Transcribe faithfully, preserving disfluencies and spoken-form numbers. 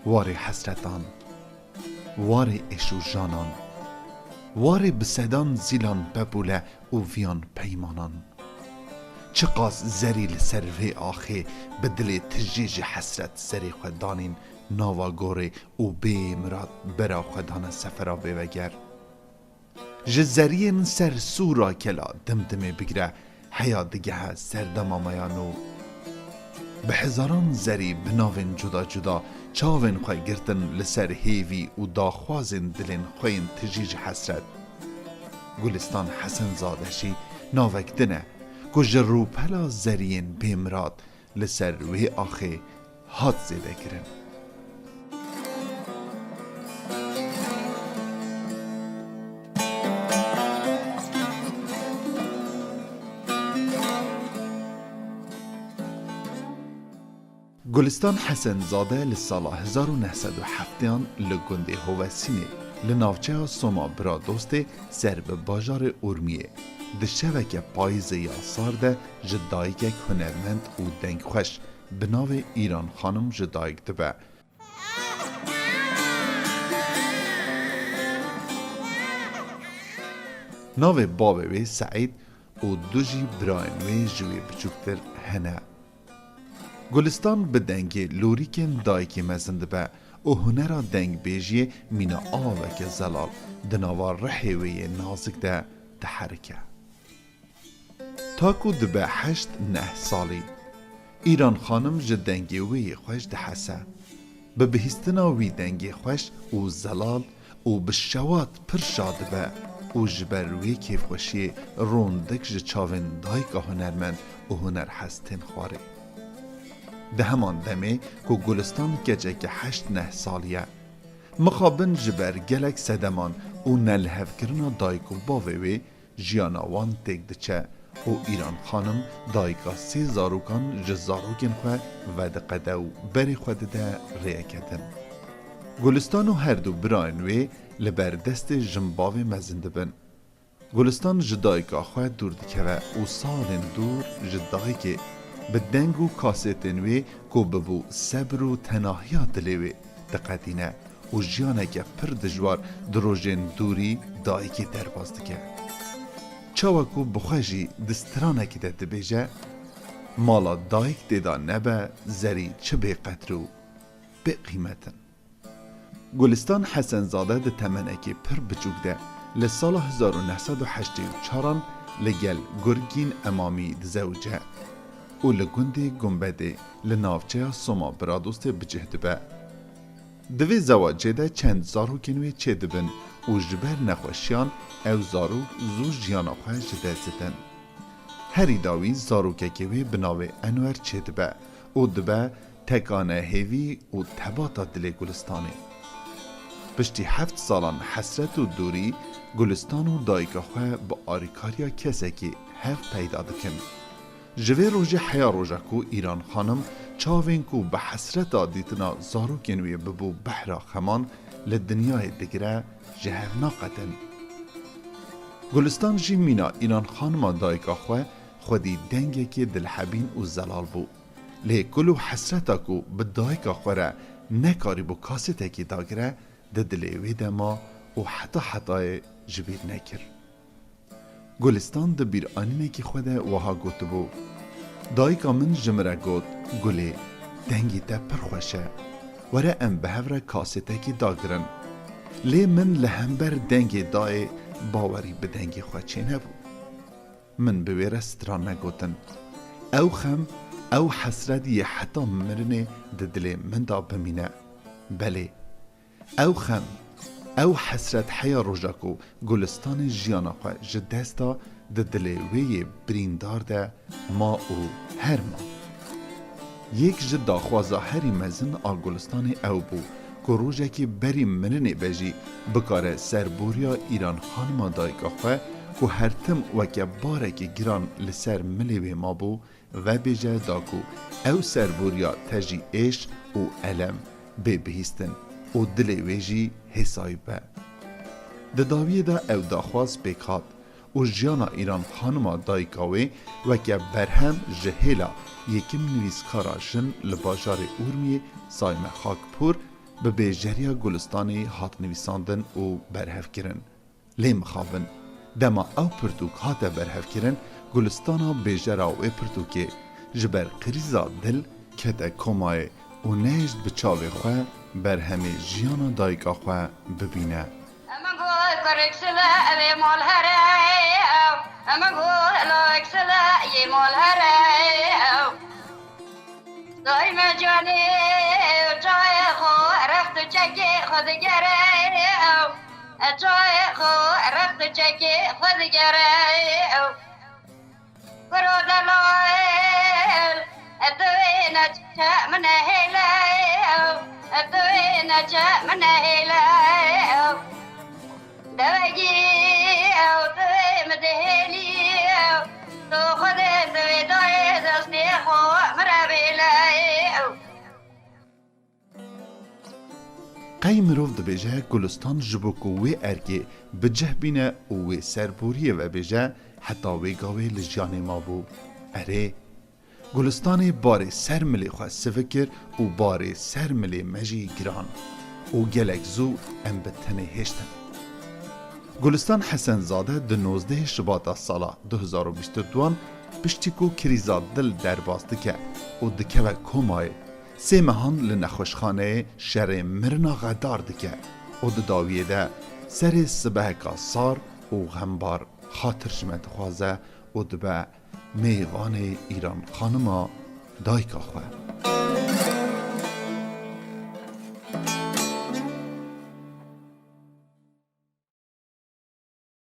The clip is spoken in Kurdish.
Warê hesretan, warê êşojanan, warê bi sedan zîlan pepûle û viyan peymanan. Çiqas zerî li ser vê axê bi dilê tijî ji hesret serê xwe danîn nava gorê û bê mirad bera xwe dane sefera bêveger. Ji zeriyên ser sûra kela dimdimê bigire, heya digehe serdema me ya nû. Bi hezaran zerî bi navên cuda cuda çavên xwe girtin li ser hêvî û daxwazên dilên xwe yên tijî ji hesret. Gulistan Hesenzadeşî navek din e ku ji rûpela zeriyên bêmirad li ser wê axê hat zêdekirin. Gulistan Hesenzade li sala hezar û neh sed û hefteyan li gundê Hovesînê, li navçeya Soma Biradostê ser bi bajarê Urmiyê, di şeveke payîzê ya sar de ji dayikek hunermend û dengxweş bi navê Îran Xanim ji dayik dibe. Navê bavê wê Seîd û du jî birayên wê ji wê biçûktir hene. Gulistan bi dengê lûrîkên dayikê mezin dibe û hunera dengbêjiyê mîna aveke zelal di nava rihê wê yê nazik de diherike. Ta ku dibe heşt neh salî, Îran Xanim ji dengê wê yê xweş dihese. Bi bihîstina wî dengê xweş û zelal û bi şewat pir şa dibe û ji ber wê kêfxweşiyê rondik ji çavên dayika hunermend û hunerhez tên xwarê. Di heman demê ku Gulistan keçeke heşt neh salî ye, mixabin ji ber gelek sedeman û nelihevkirina dayik û bavê wê, jiyana wan têk diçe û Îran Xanim dayika sê zarokan ji zarokên xwe vediqede û berê xwe dide rêyeke din. Gulistan û her du birayên wê li ber destê jinbavê mezin dibin. Gulistan ji dayika xwe dûr dikeve û salên dûr ji dayikê bi deng û kasetên wê ku bibû sebr û tenahiya dilê wê diqedîne û jiyaneke pir dijwar di rojên dûrî dayikê derbas dike. Çawa ku bi xwe jî di stranekî de dibêje, mala dayik tê de nebe, zerî çi bêqedr û bêqîmet in. Gulistan Hesenzade di temenekî pir biçûk de li sala hezar û neh sed û heştê û çaran li gel Gurgîn Emamî dizewice û li gundê Gumbedê li navçeya Soma Biradostê bi cih dibe. Di vê zewacê de çend zarokên wê çêdibin û ji ber nexweşiyan ew zarok zû jiyana xwe ji dest didin. Herî dawî zarokekê wê bi navê Enwer çêdibe û dibe tekane hêvî û tebata dilê Gulistanê. Piştî heft salan hesret û dûrî, Gulistan û dayika xwe bi arîkariya kesekî hev peyda dikin. Ji vê rojê heya roja ku Îran Xanim çavên ku bi hesreta dîtina zarokên wê bibû behra xeman li dinyayê digire, ji hev naqetin. Gulistan jî mîna Îran Xanima dayika xwe xwedî dengekê dilhebîn û zelal bû. Lê kul û hesreta ku bi dayika xwe re nekarîbû kasetekê dagire, di dilê wê de ma û heta hetayê ji bîr nekir. Gulistan di bîranînekî xwe de wiha gotibû, Dayika min ji min re got, Gulê, dengê te pir xweş e. Were em bi hev re kasetekî dagirin. Lê min li hember dengê dayê bawerî bi dengê xwe çênebû. Min bi wê re stran negotin. Ew xem, ew hesret yê heta mirinê di dilê min de bimîne. Belê, ew xem, ew hesret heya roja ku Gulistanê jiyana xwe ji dest da, di dilê wê yê birîndar de ma û her ma. Yek ji daxwaza herî mezin a Gulistanê ew bû ku rojekê berî mirinê be jî bikare serboriya Îran Xanima dayika xwe ku her tim weke barekî giran li ser milê wê mabû, vebêje da ku ew serboriya tejî êş û elem bê bihîstin û dilê wê jî hêsayî be. Di dawiyê de ew daxwaz pêk hat û jiyana Îran Xanima dayika wê weke berhem ji hêla yekim nivîskara jin li bajarê Urmiyê Sayme Xakpûr bi bêjeriya Gulistanê hat nivîsandin û berhevkirin. Lê mixabin, dema ew pirtûk hate berhevkirin, Gulistana bêjera wê pirtûkê ji ber krîza dil kete komayê û nehişt bi çavê xwe berhemê jiyana dayika xwe bibîne. Min got, kurik sile evê mal here ew. Min got, lawek sile yê mal here ew. Dayme canê û çayê xwe, rext û çekê xwe digere ew. Çayê xwe, rext û çekê xwe digere ew. Kuro delayel, tu wê neçe min nehêle, tu wê neçe min nehêle. Devegî ew, tu wê min dihêlî, tu Xwedê tu wê dayê destê xwe min re bêle. Qey mirov dibêje Gulistan ji bo ku wê erkê bi cih bîne û wê serboriyê vebêje, heta wê gavê li jiyanê mabû. Erê, Gulistanê barê ser milê xwe sivik kir û barê ser milê me jî giran û gelek zû em bi tenê hêştin. Gulistan Hesenzade di nozdehê Şibata sala du hezar û bîst û duan piştî ku krîza dil derbas dike û dikeve komayê, sê mehan li nexweşxaneyê şerê mirina xedar dike û di dawiyê de serê sibeheka sar û xembar xatir ji me dixwaze û dibe mêvanê Îran Xanima dayika xwe.